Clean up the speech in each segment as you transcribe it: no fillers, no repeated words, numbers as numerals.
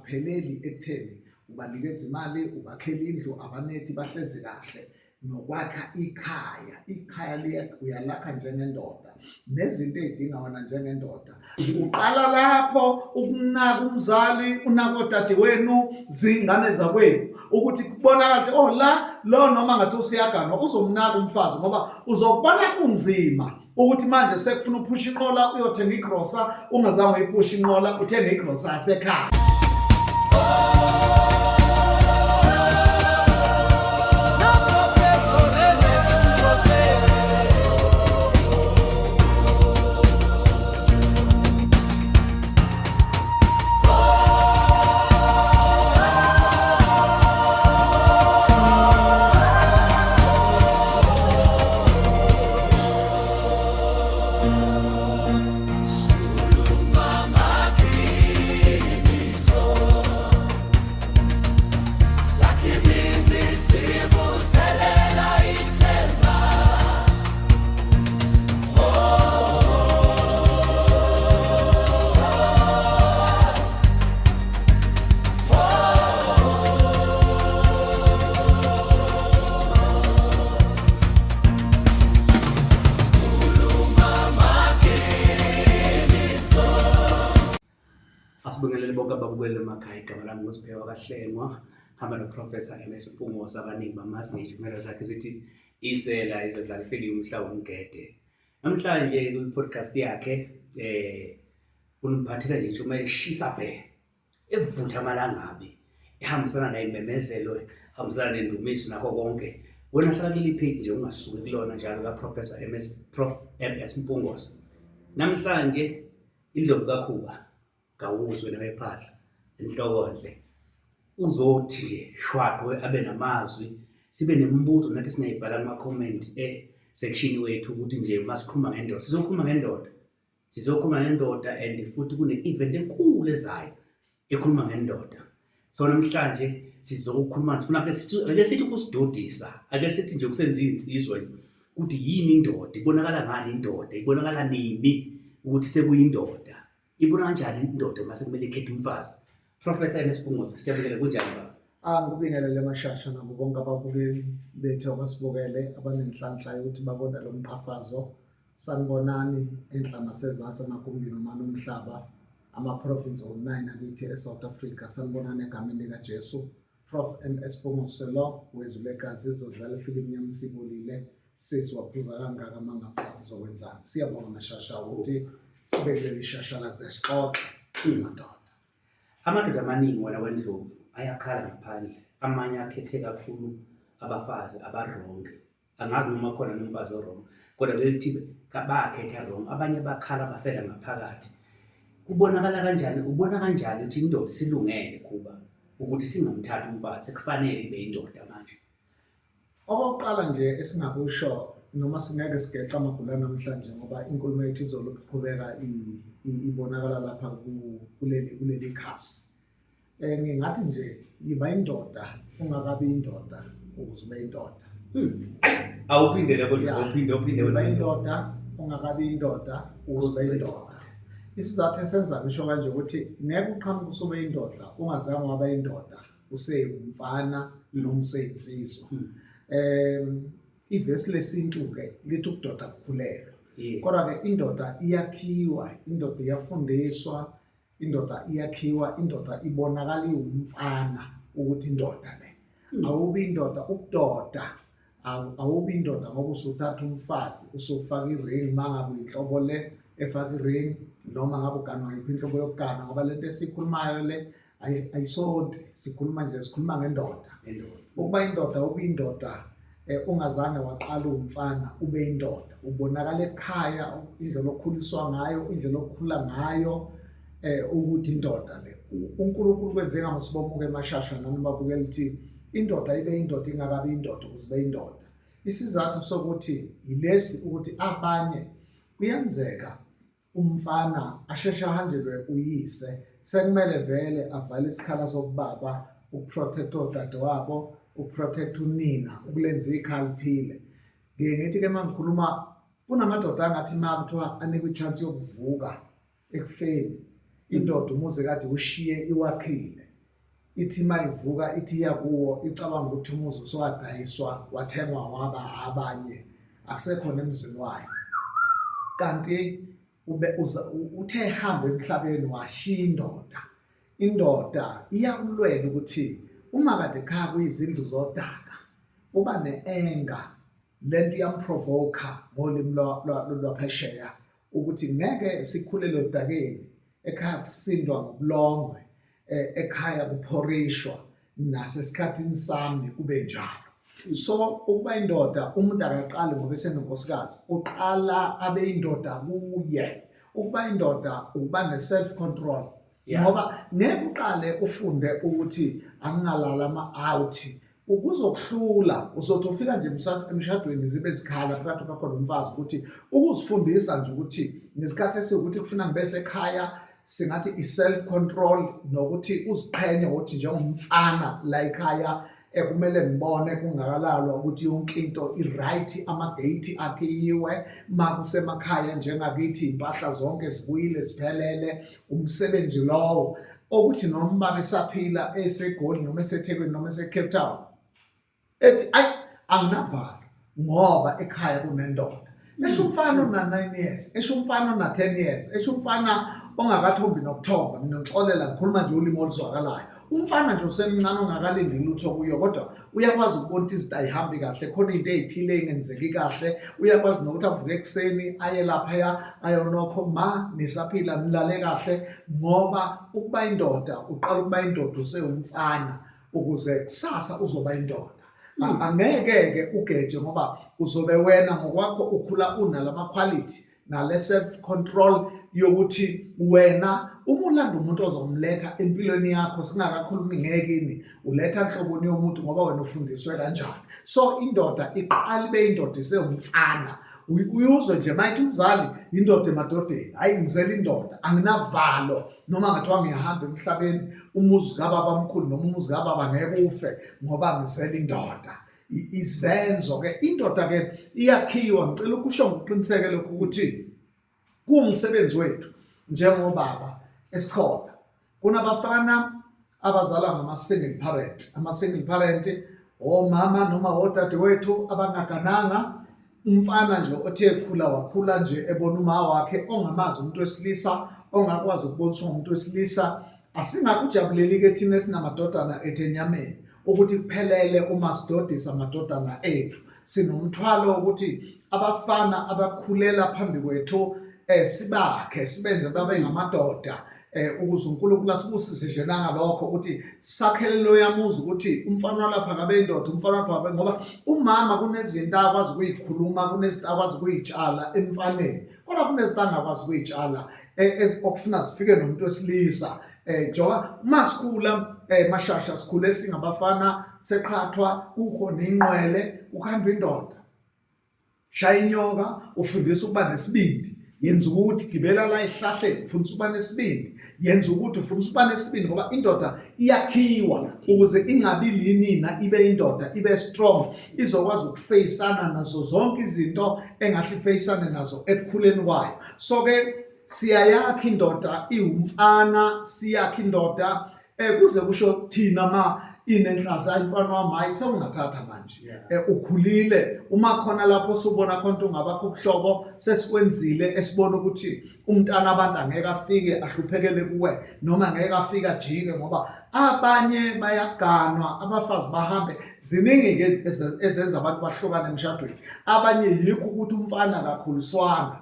akupheleli ekutheni ubanikeza imali, ubakhela indlu, abanethi bahlezi kahle. Nokwakha ikhaya, ikhaya uyalakha njengendoda nezinto ey'dinga wena njengendoda. Uqala lapho ukunaka umzali, unaka odadewenu, zingane zakwenu, ukuthi kubonakala ukuthi oh la lo noma ngathi usiyaganwa uzomnaka umfazi, ngoba uzokubona kunzima ukuthi manje sekufuna uphusha inqola uyothenga igrosa, ungazange uyiphushe inqola uthenge igrosa yasekhaya. Asibingelele bonke ababukeli emakhaya. Igama lami nguSiphewa kaHlengwa, hamba noProfessor MS Mpungose, abaningi bamazi ngey'njumelo zakhe zithi isela izodlala ifilimu mhla womgede. Namhlanje kwi-podcast yakhe uniphathela nje intshumayelo eshisa bhe, evutha amalangabi, ehambisana ney'memezelo, ehambisana nendumiso nakho konke. Wena hlala kuleli page nje ungasuki kulona njalo kaProfessor MS, Prof MS Mpungose. Namhlanje indlovu kaKhuba kawuzwe nawephahla enhlokonhle uzothi nje shwaqwe abe namazwi sibe nemibuzo nathi singayibhala kuma-comment e-section wethu ukuthi nje uma sikhuluma ngendoda sizokhuluma ngendoda sizokhuluma ngendoda and futhi kune-event enkulu ezayo ekhuluma ngendoda. So namhlanje sizokhuluma sifuna ake sithi ake sithi ukusidodisa, ake sithi nje ukusenza iy'nsizwa nje ukuthi yini indoda, ibonakala ngani indoda, ibonakala nini ukuthi sekuyindoda, ibona kanjani indoda uma sekumele ikhethe umfazi. Professor MS Mpungose, siyabingelela, kunjani baba? Ah, ngikubingelele Mashasha nabo bonke ababukeli bethu abasibukele abanenhlanhla yokuthi babone lo mqhafazo. Sanibonani enhla nasezansi emagumbini omane omhlaba, ama-province owu-9 akithi e-South Africa. Sanibonani egameni likaJesu. Prof MS Mpungose lo wezwi legazi izodlala ifilimu yami Sibolile. Sisi waphuza kangaka mangaphuza uzokwenzani? Siyabonga Mashasha ukuthi sibe kuleli shashalazi lesixoxe madoda. Amadoda amaningi wena wendlovu ayakhala ngaphandle, amanye akhethe kakhulu abafazi abarongi. Angazi noma khona nomfazi o-wrong, kodwa leli thibe bakhetha wrong, abanye bakhala bafela ngaphakathi. Kubonakala kanjani, ubona kanjani ukuthi indoda isilungele Khuba ukuthi singamthathi umfazi, sekufanele ibe indoda manje? Okokuqala nje esingakusho noma singeke sigeqe amagula namhlanje ngoba inkulumo yethu izolokhu iqhubeka ibonakala lapha kuleli khasi. Ngingathi nje yiba indoda ungakabi indoda ukuze ube indoda. Awuphinde lapho nje, awuphinde, awuphinde Yiba indoda ungakabi indoda ukuze ube indoda. Isizathu esenza ngisho kanje ukuthi ngeke uqhamuke usube indoda ungazange waba indoda usewumfana noma useyinsizwa. Ivesi lesintu-ke lithi ubudoda bukhulelwa. Kodwa-ke indoda iyakhiwa, indoda iyafundiswa, indoda iyakhiwa, indoda ibonakala iwumfana ukuthi indoda le. Awubi indoda, ubudoda awubi indoda ngoba usuthatha umfazi usufaka i-ring, uma ngabe uyinhlobo le efaka i-ring noma ngabe uganwa yiphi inhlobo yokuganwa, ngoba lento esiyikhulumayo le ayisonti, sikhuluma nje, sikhuluma ngendoda. Ukuba indoda, ube indoda ungazange waqala uwumfana, ube indoda ubonakala ekhaya, indlela okhuliswa ngayo, indlela okukhula ngayo, ukuthi indoda le. uNkulunkulu kwenze ngamasobomuke emashasha nani babukela ukuthi indoda ibe indoda ingakabi indoda ukuze ibe indoda. Isizathu sokuthi yilesi ukuthi abanye kuyenzeka umfana asheshe ahanjelwe uyise, sekumele vele avale isikhala sokubaba, ukuprotect odadewabo, ukuprotect unina, ukulenza ikhaya liphile. Ngiye ngithi-ke uma ngikhuluma kunamadoda angathi uma kuthiwa anikwe i-chance yokuvuka ekufeni, indoda umuzi kade ushiye iwakhile. Ithi mayivuka ithi iya kuwo icabanga ukuthi umuzi usuwadayiswa wathengwa waba abanye akusekhona emzini wayo. Kanti ube uza uthe ehamba emhlabeni washiya indoda. Indoda iyakulwela ukuthi uma kade ekhaya kuyizindlu zodaka uba ne-anger lento iyamprovoka ngolimi lwaphesheya ukuthi ngeke sikhulele odakeni ekhaya kusindwa ngobulongwe eh, ekhaya kuphorishwa nasesikhathini sami kube njalo. So ukuba indoda umuntu akaqali ngoba esenenkosikazi, uqala abe indoda kuye. Ukuba indoda ukuba ne-self control ngoba ngeke uqale ufunde ukuthi angingalala ama-out kuzokuhlula uzothi ufika nje emshadweni zibe zikhala phakathi kwakho nomfazi ukuthi ukuzifundisa nje ukuthi ngesikhathi esiwukuthi kufuna ngibe sekhaya singathi i-self control nokuthi uziqhenye ngokuthi njengomfana la ekhaya ekumele ngibone kungakalalwa ukuthi yonke into i-right, ama-gate akhiyiwe, makusemakhaya njengakithi impahla zonke zibuyile ziphelele, umsebenzi lowo okuthi noma ubaba esaphila eseGoli noma eseThekwini noma eseCape Town ethi ayi anginavalo ngoba ekhaya kunendoda. Esho umfana ona-9 years, esho umfana ona-10 years, esho umfana ongakathombi nokuthomba, mina ngixolela ngikhuluma nje ulimi oluzwakalayo. Umfana nje osemncane ongakalindi lutho kuyo kodwa uyakwazi ukubona ukuthi izinto ayihambi kahle, khona into ey'thile ey'ngenzeki kahle, uyakwazi nokuthi avuke ekuseni aye laphaya ayonokho ma nisaphila nilale kahle ngoba ukuba indoda uqala ukuba indoda usewumfana ukuze kusasa uzoba indoda. Angeke-ke ugeje ngoba uzobe wena ngokwakho ukhula unalama quality nale self control yokuthi wena uma ulanda umuntu ozomletha empilweni yakho singakakhulumi ngekini uletha nhloboni yomuntu ngoba wena ufundiswe kanjani. So indoda iqala ibe indoda isewumfana. Uyuzwe nje mayithi umzali indoda emadodeni, hayi ngizela indoda anginavalo noma ngathiwa ngiyahamba emhlabeni umuzi kababa omkhulu noma umuzi kababa ngeke ufe ngoba ngizela indoda. Izenzo ke indoda ke iyakhiwa. Ngicela ukusho ngokuqiniseke lokhu ukuthi kuwumsebenzi wethu njengobaba esikhona. Kunabafana abazalwa ngama-single parent, ama-single parent omama noma odadewethu abangagananga. Umfana nje othe ekhula wakhula nje ebona uma wakhe ongamazi umuntu wesilisa, ongakwazi ukuboniswa umuntu wesilisa. Asingakujabuleli-ke thina esinamadodana ethu enyameni ukuthi kuphelele uma sidodisa amadodana ethu. Sinomthwalo wokuthi abafana abakhulela phambi kwethu sibakhe sibenze babe ngamadoda ukuze uNkulunkulu asibusise nje nangalokho ukuthi sakhele loya muzi ukuthi umfana walapha akabe indoda, umfana walapha akabe, ngoba umama kunezinto akwazi ukuyikhuluma, kunezinto akwazi ukuyitshala emfaneni, kodwa kunezinto angakwazi ukuyitshala okufuna zifike nomuntu wesilisa. Njengoba uma sikhula mashasha sikhule singabafana seqhathwa kukhona inqwele kukhandwa indoda. Shaya inyoka ufundisa ukuba nesibindi, yenza ukuthi gibela la ehlahleni ufundisa ukuba nesibindi, yenza ukuthi ufundisa ukuba nesibindi ngoba indoda iyakhiwa ukuze ingabi linina ibe indoda ibe strong izokwazi ukufeyisana nazo zonke izinto engahle ifeyisane nazo ekukhuleni kwayo. So ke siyayakha indoda iwumfana, siyakha indoda kuze kusho thina ma inenhlanhla hayi mfana wami hayi sewungathatha manje ukhulile uma khona lapho usubona khona ukuthi ungabakho ubuhlobo sesikwenzile esibona ukuthi umntana abantu angeke afike ahluphekele kuwe noma angeke afike ajike ngoba abanye bayaganwa abafazi bahambe. Ziningi-ke ezenza abantu bahlukane emshadweni. Abanye yikho ukuthi umfana akakhuliswanga,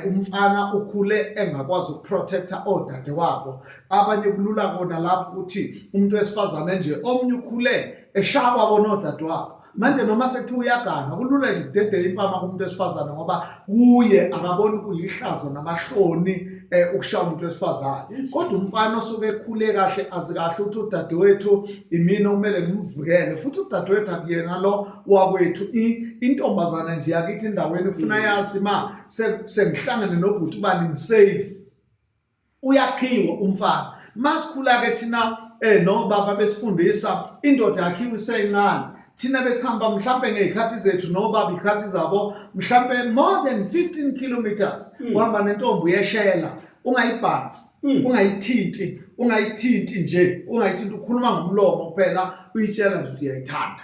umfana ukhule engakwazi ukuprotecta odadewabo. Abanye kulula kona lapho ukuthi umuntu wesifazane nje omunye ukhule eshakwa bona odadewabo. Manje noma sekuthiwa uyaganwa kulula nje ukudedela impama kumuntu wesifazane ngoba kuye akaboni kuyihlazo namahloni ukushaya umuntu wesifazane. Kodwa umfana osuke ekhule kahle azi kahle ukuthi udadewethu imina okumele ngimvikele, futhi udadewethu akuyena lo wakwethu, intombazana nje yakithi endaweni kufuna yazi ma sengihlangene nobhuti ubani ngisafe. Uyakhiwa umfana. Masikhula ke thina nobaba besifundisa indoda yakhiwa isencane. Thina besihamba mhlambe ngezikhathi zethu nobaba izikhathi zabo mhlambe more than 15 kilometers uhamba nentombi uyeshela. Ungayibhansi, ungayithinti, ungayithinti nje, ungayithinti, ukhuluma ngomlomo kuphela, uyitshela nje ukuthi uyayithanda.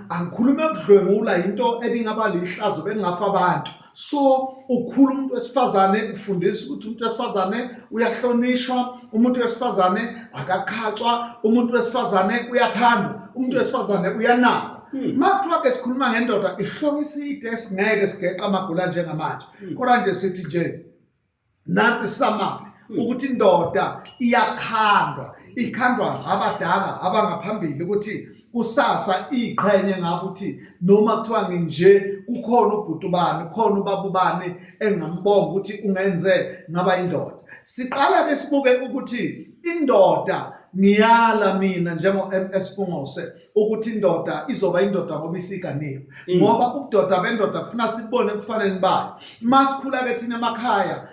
Angikhulume ukudlwengula, into ebingaba lihlazo, bengafa abantu. So ukhula umuntu wesifazane, ufundisa ukuthi umuntu wesifazane uyahlonishwa, umuntu wesifazane akakhacwa, umuntu wesifazane uyathandwa, umuntu wesifazane uyanakwa. Makuthiwa ke sikhuluma ngendoda, ihloko eside esingeke sigeqa amagula njengamanje, kodwa nje sithi nje nansi summary ukuthi indoda iyakhandwa, ikhandwa abadala abangaphambili ukuthi kusasa iqhenye ngakho, ukuthi noma kuthiwa nginje kukhona ubhuti ubani, kukhona ubaba ubani engingambonga ukuthi ungenze ngaba indoda. Siqala ke sibuke ukuthi indoda, ngiyala mina njengo MS Mpungose ukuthi indoda izoba indoda ngoba isiganiwe, ngoba ubudoda bendoda kufuna sibone ekufaneni bayo. Masikhula ke thina emakhaya,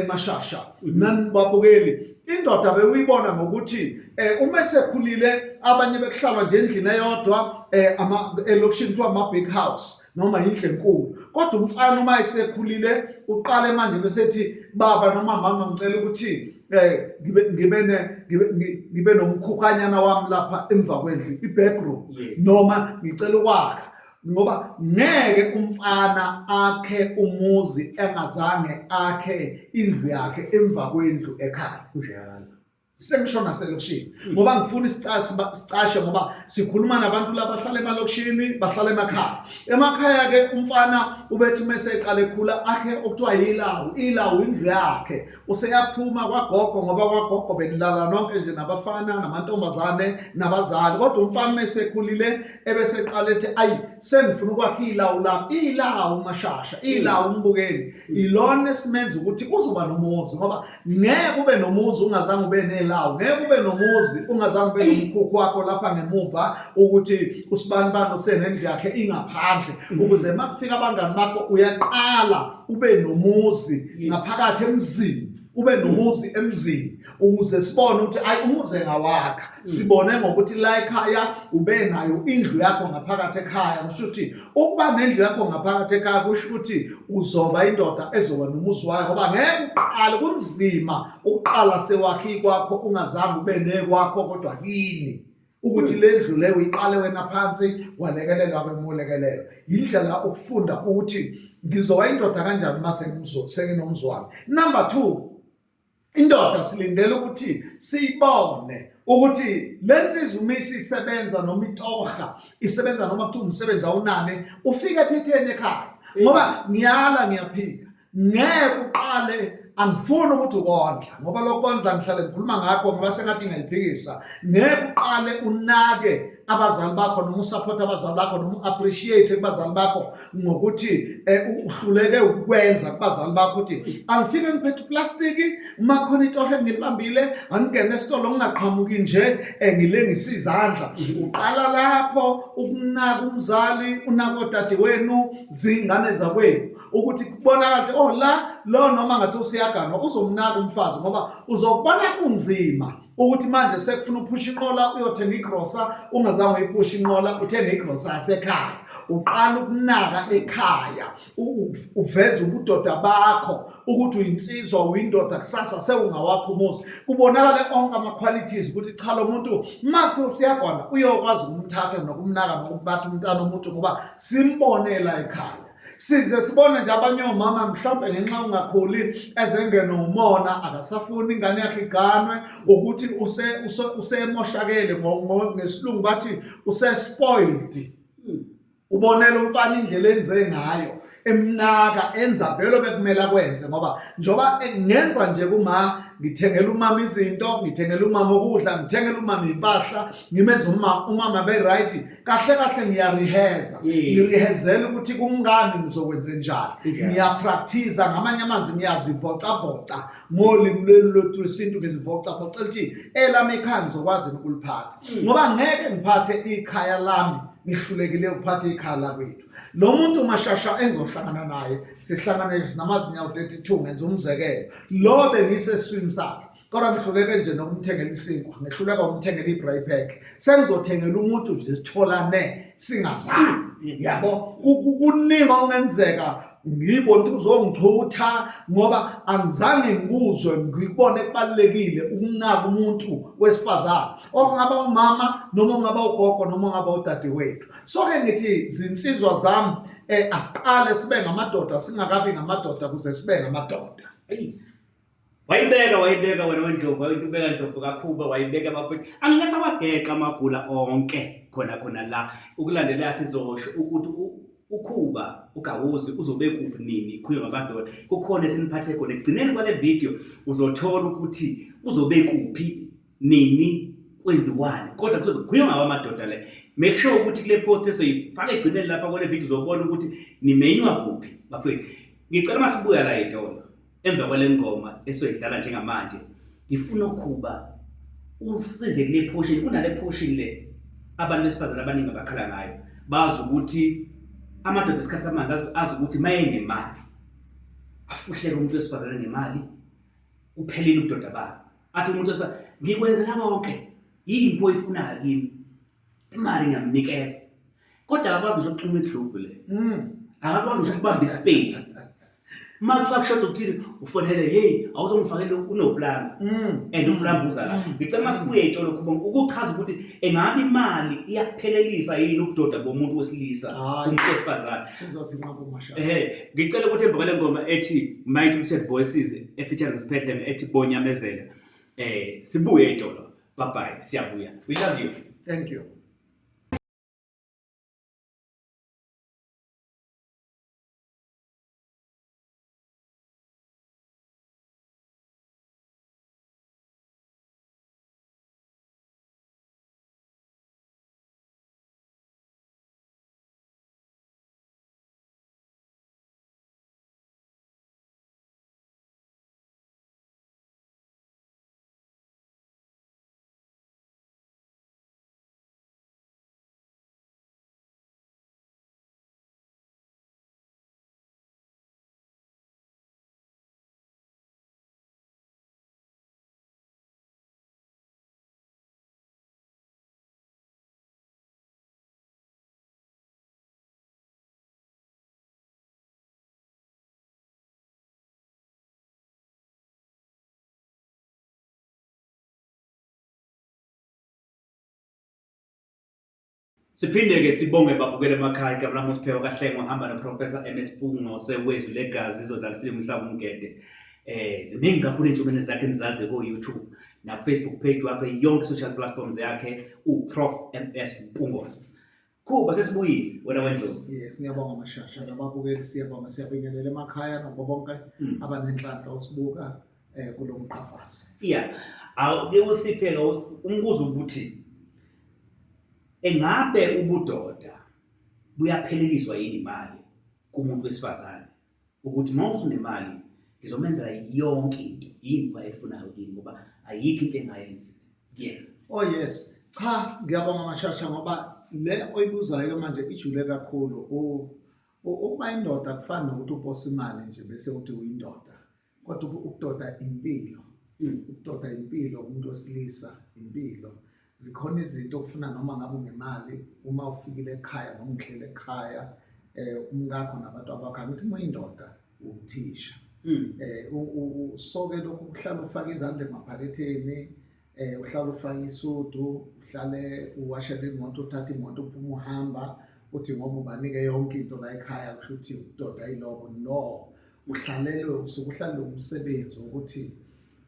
mashasha nani babukeli, indoda bewuyibona ngokuthi uma esekhulile, abanye bekuhlalwa nje endlini eyodwa, ama elokishini kuthiwa ama big house noma indlu enkulu, kodwa umfana uma esekhulile uqale manje bese ethi, "Baba noma mama, ngicela ukuthi ngibe ngibe ne ngibe ngibe nomkhukhanyana wami lapha emva kwendlu, i-backroom, noma ngicela ukwakha," ngoba ngeke umfana akhe umuzi engazange akhe indlu yakhe emva kwendlu ekhaya. Kunjalo. Sengisho naselokishini, ngoba ngifuna sicashe, ngoba sikhuluma nabantu labahlala emalokishini, bahlala emakhaya. Emakhaya ke umfana ubethi uma eseqala ekhula akhe okuthiwa yilawu. Ilawu indlu yakhe, useyaphuma kwagogo, ngoba kwagogo benilala nonke nje nabafana namantombazane nabazali. Kodwa umfana uma esekhulile ebeseqala ethi, "Ayi, sengifuna ukwakha ilawu lami." Ilawu, mashasha, ilawu, umbukeli, ilona esimenza ukuthi uzoba nomuzi, ngoba ngeke ube nomuzi ungazange ube nelawu, ngeke ube nomuzi ungazange ube nomkhukhu wakho lapha ngemuva, ukuthi usibani bani usenendlu yakhe ingaphandle, ukuze makufika abangani bakho uyaqala ube nomuzi ngaphakathi emzini, ube nomuzi emzini, ukuze sibone ukuthi ayi, umuzi engawakha, sibone ngokuthi la ekhaya ube nayo indlu yakho ngaphakathi ekhaya. Kusho ukuthi ukuba nendlu yakho ngaphakathi ekhaya kusho ukuthi uzoba indoda ezoba nomuzi wayo, ngoba ngeke uqale, kunzima ukuqala sewakhe kwakho ungazange ube nekwakho, kodwa kini ukuthi le ndlu le uyiqale wena phansi, walekelelwa kwemulekelelo. Yindlela ukufunda ukuthi ngizoba indoda kanjani mase senginomzi wami. Number 2, indoda silindele ukuthi siyibone ukuthi lensizwa uma isisebenza noma itoha isebenza noma kuthiwa umsebenzi awunane, ufike ephetheni ekhaya, ngoba ngiyala ngiyaphika, ngeke uqale, angifuni ukuthi ukondla, ngoba lokondla ngihlale ngikhuluma ngakho ngoba sengathi ngiyayiphikisa. Ngeke uqale unake abazali bakho noma usupport abazali bakho noma uappreciate kubazali bakho ngokuthi uhluleke ukwenza kubazali bakho, ukuthi angifike ngiphethe uplastiki, uma khona itoho engilibambile, angingene esitolo ngingaqhamuki nje ngilengisa izandla. Uqala lapho ukunaka umzali, unaka odadewenu, zingane zakwenu, ukuthi kubonakala ukuthi oh la lo noma ngathi usiyaganwa uzomnaka umfazi, ngoba uzokubona kunzima ukuthi manje sekufuna uphusha inqola uyothenga igrosa, ungazange uyiphushe inqola uthenge igrosa yasekhaya. Uqala ukunaka ekhaya, uveze ubudoda bakho ukuthi uyinsizwa, uyindoda, kusasa sewungawakho umuzi, kubonakale onke ama-qualities ukuthi cha, lo muntu makuthiwa usiyagwana uyokwazi ukumthatha nokumnaka nokumphatha umntana omuntu, ngoba simbonela ekhaya. Size sibone nje abanye omama, mhlawumbe ngenxa ungakhuli, ezengene umona, akasafuni ingane yakhe iganwe, ukuthi usemoshakele, ngesilungu bathi use-spoiled. Ubonela umfana indlela enze ngayo, emnaka, enza vele bekumele akwenze, ngoba njoba ngenza nje kuma ngithengela umama izinto, ngithengela umama ukudla, ngithengela umama impahla, ngimenza umama be right, kahle kahle ngiyariheza, ngirihezela ukuthi kumngani ngizokwenze njani, ngiyapractice, ngamanye amanzi ngiyazivocavoca ngolimi lwenu lwethu lwesintu, ngizivocavoca ukuthi elami ekhaya ngizokwazi ukuliphatha, ngoba ngeke ngiphathe ikhaya lami ngihlulekile ukuphatha ikhaya lakwethu. Lo muntu, mashasha, engizohlangana naye, sihlangane sinamazinyawo 32, ngenza umzekelo, lo bengisesiswini sakhe, kodwa ngihluleke nje nokumthengela isinkwa, ngihluleka ukumthengela i-braai pack, sengizothengela umuntu nje sitholane singazani, yabo? Kuningi okungenzeka. ngibona ukuthi uzongichutha ngoba angizange ngikuzwe ngikubone kubalulekile ukunaka umuntu wesifazane okungaba umama noma ungaba ugogo noma ungaba udadewethu. So ke ngithi zinsizwa zami asiqale sibe ngamadoda singakabi ngamadoda kuze sibe ngamadoda. Wayibeka wayibeka wena wendlovu wayibeka ndlovu kakhuba wayibeka bafethu angeke sawageqa amagula onke khona khona la ukulandela sizosho ukuthi ukhuba ugawuzi uzobe kuphi nini khulunywa ngamadoda kukhona esiniphathe khona ekugcineni kwale video uzothola ukuthi uzobe kuphi nini kwenziwani kodwa kuzobe kukhulunywa ngawo amadoda le make sure ukuthi kule post esoyifaka egcineni lapha kule video uzobona ukuthi nimenywa kuphi bafethu ngicela masibuya la etolo Emva kwale ngoma esoyidlala njengamanje ngifuna ukhuba usize kule portion kunale portion le abantu besifazane abaningi abakhala ngayo bazi ukuthi amadoda esikhathi samanje azi ukuthi mayenemali afuhleke umuntu wesifazane ngemali uphelile ubudoda bakhe athi umuntu wesifazane ngikwenzela konke yini oyifunayo kimi imali ngiyamnikeza kodwa akakwazi ngisho ukuxhuma idlubhu le akakwazi ngisho ukubamba isipedi uma kuthiwa kushoda ukuthini ufonele hey awuzongifakela unoplamba and uplamba uza la ngicela uma sibuye ey'tolo khuba ukuchaza ukuthi engabe imali iyakuphelelisa yini ubudoda bomuntu wesilisa kumuntu wesifazane. Sizothi nqaba umashaka. Ehhe ngicela ukuthi emva kwale ngoma ethi Mighty Twisted Voices efeaturing Siphehleme ethi Bonyamezela sibuye ey'tolo. Bye bye siyabuya. We love you. Thank you. Siphinde-ke sibonge babukele emakhaya igama lami uSiphewa kaHlengo hamba noProfessor MS Pungose wezwi legazi izodlala ifilimu Mhlaba Umgede. Ziningi kakhulu iy'ntshumayelo zakhe enizazi ko-YouTube naku-Facebook page wakhe yonke social platforms yakhe uProf MS Mpungose. Khuba sesibuyile wena wendlovu. Yes, ngiyabonga Mashasha nababukeli siyabonga siyabingelela emakhaya nabo bonke abanenhlanhla usibuka kulo mqhafazo. Yeah. Awuke usiphe umbuzo ukuthi engabe ubudoda buyapheleliswa yini imali kumuntu wesifazane ukuthi uma usunemali ngizomenzela yonke into yini ayifunayo kimi ngoba ayikho into engayenzi kuyena. Oh yes. Cha ngiyabonga Mashasha ngoba le oyibuzayo manje ijule kakhulu. Ukuba indoda kufana nokuthi upose imali nje bese uthi uyindoda. Kodwa ubudoda impilo. Ubudoda impilo kumuntu wesilisa impilo. Zikhona izinto okufuna noma ngabe unemali uma ufikile ekhaya noma uhlele ekhaya umkakho nabantu abakho angithi uma uyindoda uthisha. Soke lokhu kuhlala ufaka izandla emaphaketheni uhlala ufaka isudu uhlale uwashela imoto uthatha imoto uphuma uhamba uthi ngoba ubanike yonke into la ekhaya kusho ukuthi ubudoda yilobo. No, uhlalelwe usuke uhlalelwe umsebenzi wokuthi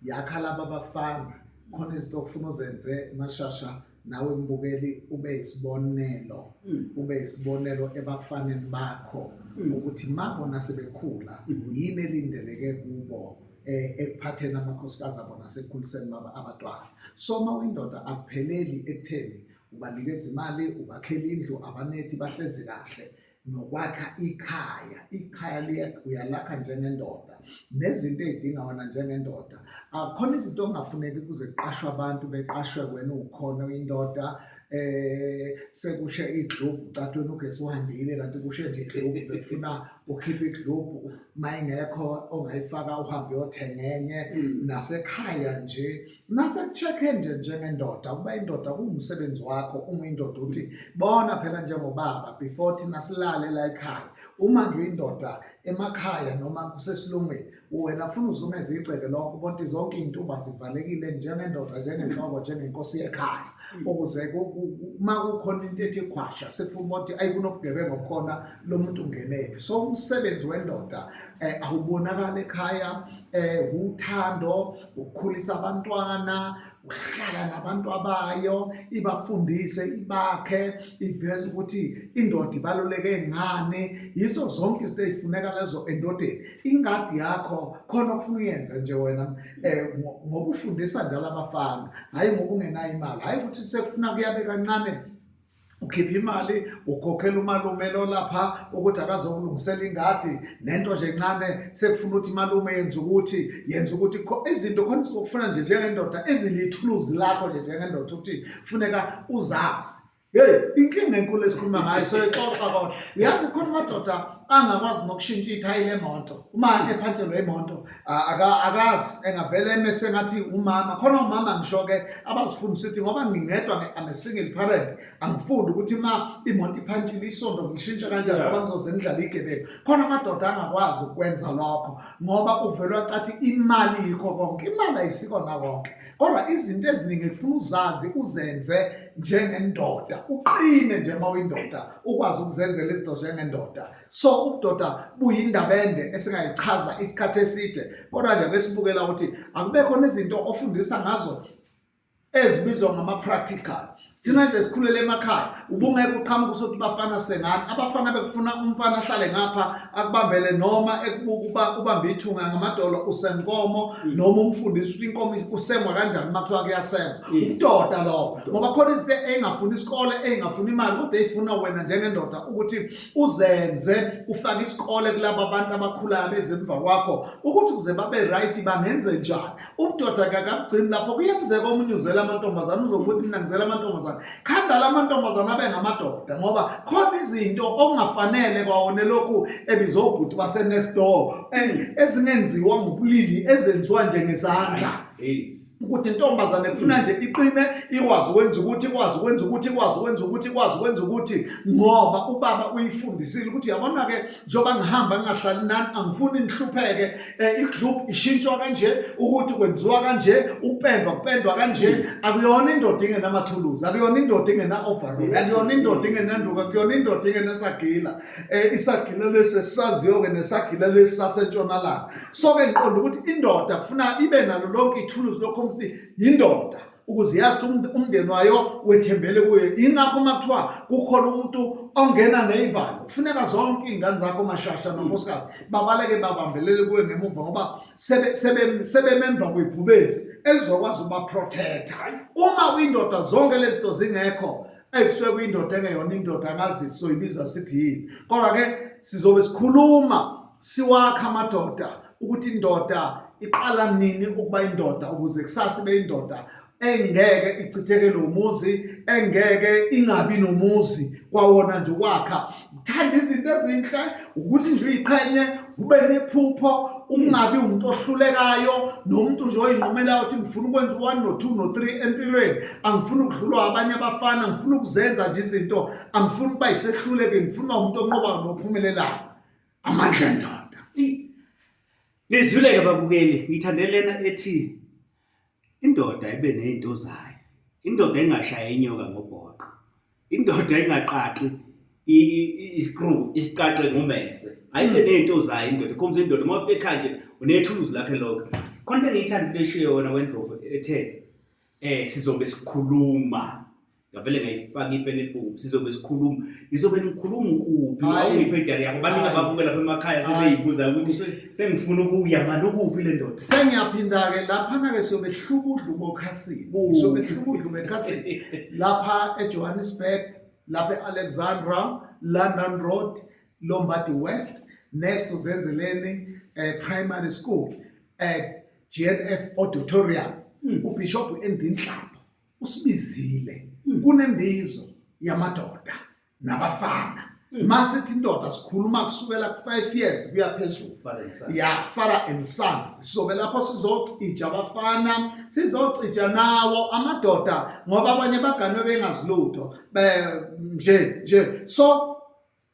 yakha laba bafana khona izinto okufuna uzenze Mashasha nawe mbukeli ube isibonelo ube isibonelo ebafaneni bakho ukuthi mabona sebekhula yini elindeleke kubo ekuphatheni amakhosikazi abo nasekukhuliseni abantwana. So uma uyindoda akupheleli ekutheni ubanikeza imali ubakhela indlu abanethi bahlezi kahle nokwakha ikhaya. Ikhaya uyalakha njengendoda nezinto ey'dinga wena njengendoda. Akukhona izinto okungafuneki kuze kuqashwe abantu beqashwe wena ukhona uyindoda sekushe igxubhu ucathweni ugesi uhambile kanti kushe nje igxubhu bekufuna Ukhipha iglubhu mayingekho ongayifaka uhambe uyothenga enye. Nasekhaya nje nasekucheck-e nje njengendoda, ukuba indoda kuwumsebenzi wakho uma uyindoda ukuthi bona phela njengobaba before thina silale la ekhaya. Uma nje uyindoda emakhaya noma kusesilungwini, wena kufuna uzungeze igceke lonke ubona ukuthi zonke iy'ntuba zivalekile njengendoda, njengenhloko, njengenkosi yekhaya, ukuze uma kukhona into ethi khwasha sifuna ukuthi ayi kunobugebengu obukhona, lo muntu ungenephi. So umsebenzi wendoda awubonakala ekhaya, uthando, ukukhulisa abantwana, ukuhlala nabantu abayo, ibafundise, ibakhe, iveze ukuthi indoda ibaluleke ngani. Yizo zonke izinto ey'funeka lezo endodeni. Ingadi yakho khona okufuna uyenze nje wena ngoba ufundisa njalo abafana, hhayi ngoba ungenayo imali, hhayi ukuthi sekufuna kuyabe kancane ukhipha imali ukhokhela umalume lo lapha ukuthi akazokulungisela ingadi nento nje encane, sekufuna ukuthi malume yenza ukuthi yenza ukuthi izinto khona sizokufuna nje njengendoda ezilithuluzi lakho nje njengendoda ukuthi funeka uzazi. Hey, inkinga enkulu esikhuluma ngayo soyixoxa kodwa uyazi khona amadoda angakwazi nokushintsha ithayi lemoto uma ephantshelwe imoto, akazi engavele eme sengathi umama. Khona umama ngisho-ke abazifundisa ukuthi ngoba ngingedwa, I'm a single parent, angifundi ukuthi ma imoto iphantshile isondo ngishintshe kanjani ngoba ngizoze ngidlale igebengu. Khona amadoda angakwazi ukwenza lokho ngoba uvele wacathi imali yikho konke. Imali ayisikona konke, kodwa izinto eziningi kufuna uzazi uzenze njengendoda, uqine nje uma uyindoda, ukwazi ukuzenzela izinto njengendoda. So ubudoda buyindaba ende esingayichaza isikhathi eside, kodwa nje besibukela ukuthi akube khona izinto ofundisa ngazo ezibizwa ngama-practical. Thina nje sikhulele emakhaya, ubungeke uqhamuke usothi bafana sengani. Abafana bekufuna umfana ahlale ngapha akubambele noma ekubuka uba ubambe ithunga ngamadolo usenkomo, noma umfundisi ukuthi inkomo usengwa kanjani uma kuthiwa kuyasengwa. Ubudoda lobo, ngoba khona izinto ey'ngafuni isikole, ey'ngafuni imali, kodwa ey'funa wena njengendoda ukuthi uzenze, ufake isikole kulaba bantu abakhulayo abezemva kwakho ukuthi ukuze babe right bangenze njani. Ubudoda kakabugcini lapho. Kuyenzeka omunye uzela amantombazane, uzokuthi mina ngizela amantombazane, khanda la mantombazane abe ngamadoda, ngoba khona izinto okungafanele kwawona lokhu ebizobhuti base-next door ezingenziwa ngobulili, ezenziwa nje ngezandla. Ukuthi intombazane kufuna nje iqine, ikwazi ukwenza ukuthi, ikwazi ukwenza ukuthi, ikwazi ukwenza ukuthi, ikwazi ukwenza ukuthi, ngoba ubaba uyifundisile ukuthi uyabona-ke njengoba ngihamba ngingahlali nani, angifuni nihlupheke. Igroup ishintshwa kanje, ukuthi kwenziwa kanje, ukupendwa kupendwa kanje. Akuyona indoda ingenamathuluzi, akuyona indoda ingena-overall, akuyona indoda ingenanduku, akuyona indoda ingenasagila, isagila lesi esisaziyo-ke nesagila lesi sasentshonalanga. So-ke ngiqonda ukuthi indoda kufuna ibe nalo lonke ithuluzi lokho ukuthi yindoda, ukuze yazi ukuthi umndeni wayo wethembele kuye. Ingakho uma kuthiwa kukhona umuntu ongena neyivalo, kufuneka zonke iy'ngane zakho, mashasha nonkosikazi, babaleke babambelele kuye ngemuva, ngoba sebememva kwibhubesi elizokwazi ukubaprotecta. Uma kwindoda zonke lezi zinto zingekho, ekusuke kuyindoda engeyona indoda, angazi soyibiza sithi yini. Kodwa-ke sizobe sikhuluma siwakha amadoda ukuthi indoda iqala nini ukuba indoda, ukuze kusasa ibe indoda engeke ichithekele umuzi, engeke ingabi nomuzi kwawona nje. Ukwakha, uthanda izinto ezinhle, ukuthi nje uyiqhenye, ube nephupho, ukungabi umuntu ohlulekayo nomuntu nje oyinqumelayo ukuthi ngifuna ukwenza u-1 no-2 no-3 empilweni, angifuni ukudlulwa abanye abafana, ngifuna ukuzenza nje izinto, angifuni ukuba yisehluleke, ngifuna uba umuntu onqobayo nophumelelayo. Amandla endoda. Nizwile-ke babukeli, ngithande lena ethi indoda ibe ney'nto zayo, indoda ingashaya inyoka ngobhoqo, indoda ingaqaqi iskru isiqaqe ngomese, ayibe ney'nto zayo indoda. Ikhombisa indoda uma ufika ekhaya nje unethuluzi lakhe lonke. Khona into engiyithandile eshiyo wena wendlovu ethe sizobe sikhuluma, ngavele ngayifaka ipeni elibomvu, sizobe sikhuluma. Nizobe nikhuluma kuphi? Awungiphe idali yakho. Baningi ababuke lapha emakhaya sebeyibuza ukuthi sengifuna ukuya mani, ukuphi le ndoda? Sengiyaphinda-ke laphana-ke, siyobe hlubudlubo okhasini, siyobe hlubudlubo ekhasini lapha eJohannesburg, lapha e-Alexandra, London Road, Lombardy West, next to Zenzeleni Primary School, GNF Auditorium. UBishop MD Nhlapho usibizile, kunembizo yamadoda nabafana. Masithi indoda sikhuluma kusukela ku-5 years kuya phezulu. Father and sons. Ya, father and sons. Sizobe lapho sizocija abafana, sizocija nawo amadoda ngoba abanye baganwe bengazi lutho. Nje nje. So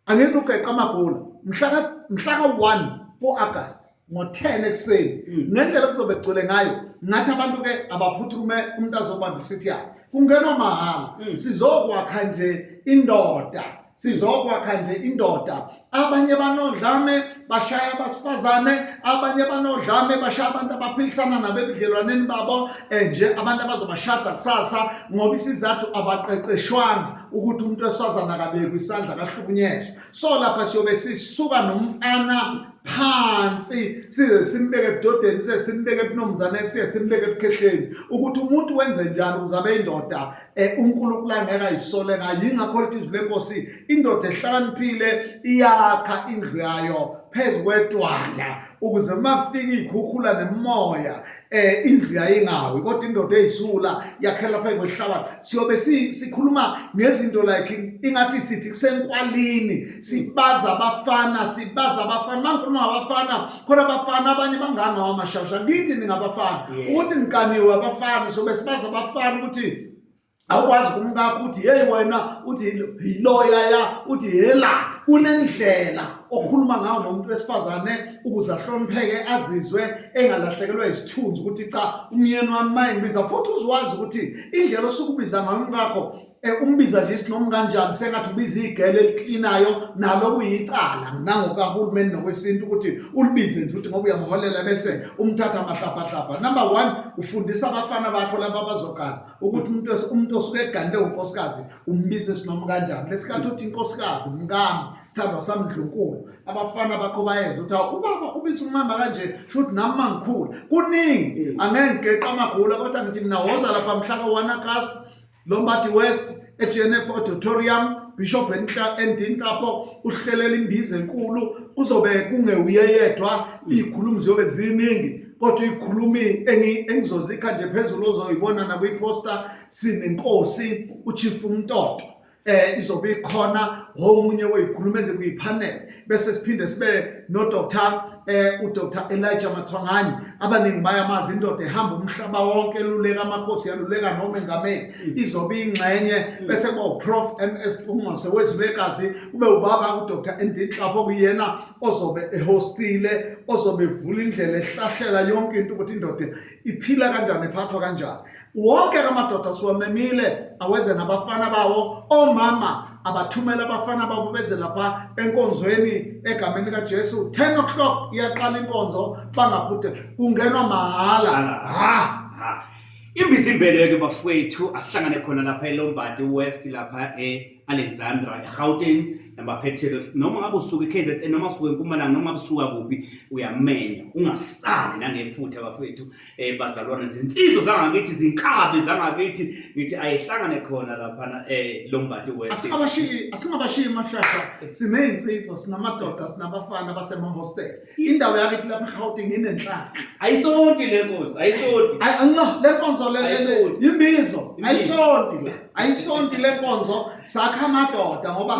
angizugeqa amagula mhla ka 1 ku-August ngo-10 ekuseni. Ngendlela kuzobe kugcwele ngayo ngathi abantu ke abaphuthume umuntu azobamba isithi yakhe. Kungenwa mahhala. Sizokwakha nje indoda. Sizokwakha nje indoda. Abanye banodlame bashaya abasifazane, abanye banodlame bashaya abantu abaphilisana nabo ebudlelwaneni babo, nje abantu abazobashada kusasa ngoba isizathu abaqeqeshwanga ukuthi umuntu wesifazane akabekwe isandla akahlukunyezwa. So lapha siyobe sisuka nomfana phansi size simbeke ebudodeni, size simbeke ebunumzaneni, size simbeke ebukhehleni ukuthi umuntu wenze njani ukuze abe indoda uNkulunkulu angeke ayisole ngayo. Yingakho lithi izwi lenkosi, indoda ehlakaniphile iyakha indlu yayo phezu kwedwala ukuze uma kufika iy'khukhula nemimoya indlu yayo ingawi, kodwa indoda eyisula yakhela phezu kwehlabathi. Siyobe sikhuluma ngezinto like ingathi sithi kusenkwalini, sibaza abafana, sibaza abafana. Uma ngikhuluma ngabafana, khona abafana abanye bangangawo amashasha, ngithi ningabafana ukuthi niganiwe abafana. Sobe sibaza abafana ukuthi awukwazi kumkakho uthi hey wena, uthi yiloya ya, uthi hela. Kunendlela okhuluma ngayo nomuntu wesifazane ukuze ahlonipheke, azizwe engalahlekelwa isithunzi ukuthi cha umyeni wami mayengibiza. Futhi uzwazi ukuthi indlela osukubiza ngayo umkakho umbiza nje isinoma kanjani, sengathi ubiza igele eliklinayo, nalo kuyicala nangokahulumeni nokwesintu ukuthi ulibize nje ukuthi ngoba uyamholela bese umthatha amahlaphahlapha. Number 1, ufundisa abafana bakho laba abazogana ukuthi umuntu osuke eganile unkosikazi umbize isinoma kanjani. Lesikhathi uthi inkosikazi mkami, sithandwa sami ndlunkulu, abafana bakho bayeza ukuthi awu ubaba ubiza umama kanje, shuthi nami mangikhula. Kuningi angeke ngigeqe amagula, kodwa ngithi mina woza lapha mhla ka-1 August Lombardy West e-GNF Auditorium. Bishop ND Nhlapho uhlelela imbizo enkulu, kuzobe kungewuye yedwa, iy'khulumi ziyobe ziningi, kodwa iy'khulumi engizozikha nje phezulu ozoyibona nakwiposta, sinenkosi uChief Mtoto izobe ikhona omunye weyikhuluma ezikuyipanel, bese siphinde sibe no Dr uDr Elijah Mathwanganyi. Abaningi bayamazi, indoda ehamba umhlaba wonke eluleka amakhosi, yaluleka nomengameli, izobe ingxenye. Bese kuba uProf MS Mpungose wezwekazi, kube ubaba uDr ND Nhlapho kuyena ozobe ehostile, ozobe evula indlela ehlahlela yonke into ukuthi indoda iphila kanjani, iphathwa kanjani. Wonke amadoda siwamemile aweze nabafana bawo, omama abathumela abafana babo beze lapha enkonzweni egameni likaJesu. 10 o'clock iyaqala inkonzo, bangaphuthe, kungenwa mahhala. Ha. Imbizimbelo-ke bafowethu, asihlangane khona lapha eLombardy West, lapha e-Alexandra, eGauteng namaphethelo. Noma ngabe usuka e-KZN, noma usuka eMpumalanga, noma ngabe usuka kuphi, uyamenya ungasali nangephutha bafowethu. Bazalwane, zinsizwa zangakithi, zinkabi zangakithi, ngithi ayihlangane khona laphana Lombardy West. Asingabashiyi mashasha, sinezinsizwa, sinamadoda, sinabafana basemahostel. Indawo yakithi lapha eGauteng inenhlanhla. Ayisonti le nkonzo, ayisonti. Ayi anca le nkonzo le yimbizo, ayisonti le. Ayisonti le nkonzo, sakha amadoda ngoba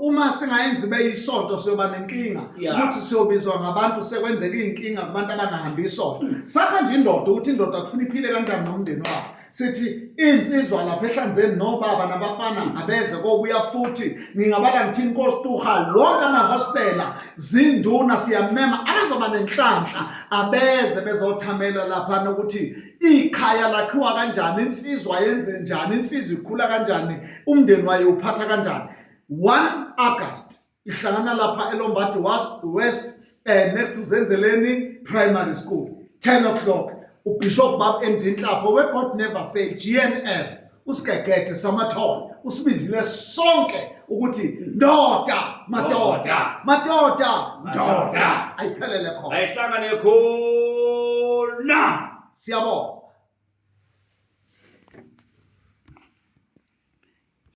uma singayenzi beyisonto siyoba nenkinga ukuthi siyobizwa ngabantu sekwenzeka izinkinga kubantu abangahambi isonto. Sakha nje indoda ukuthi indoda kufuna iphile kanjani nomndeni wayo. Sithi insizwa lapha ehlanzeni nobaba nabafana abeze kobuya futhi ngingabala ngithini Nkosi Tuha lonke amahostela zinduna siyamema abazoba nenhlanhla abeze bezothamela lapha nokuthi ikhaya lakhiwa kanjani, insizwa yenze njani, insizwa ikhula kanjani, umndeni wayo uphatha kanjani. 1 August ihlangana lapha eLombardy West next to Zenzeleni Primary School, 10 o'clock. uBishop Bab MD Nhlapho we God Never Fail GNF usigegede samathole usibizile sonke ukuthi ndoda madoda madoda ndoda ayiphelele khona, ayihlangane khona. Siyabonga.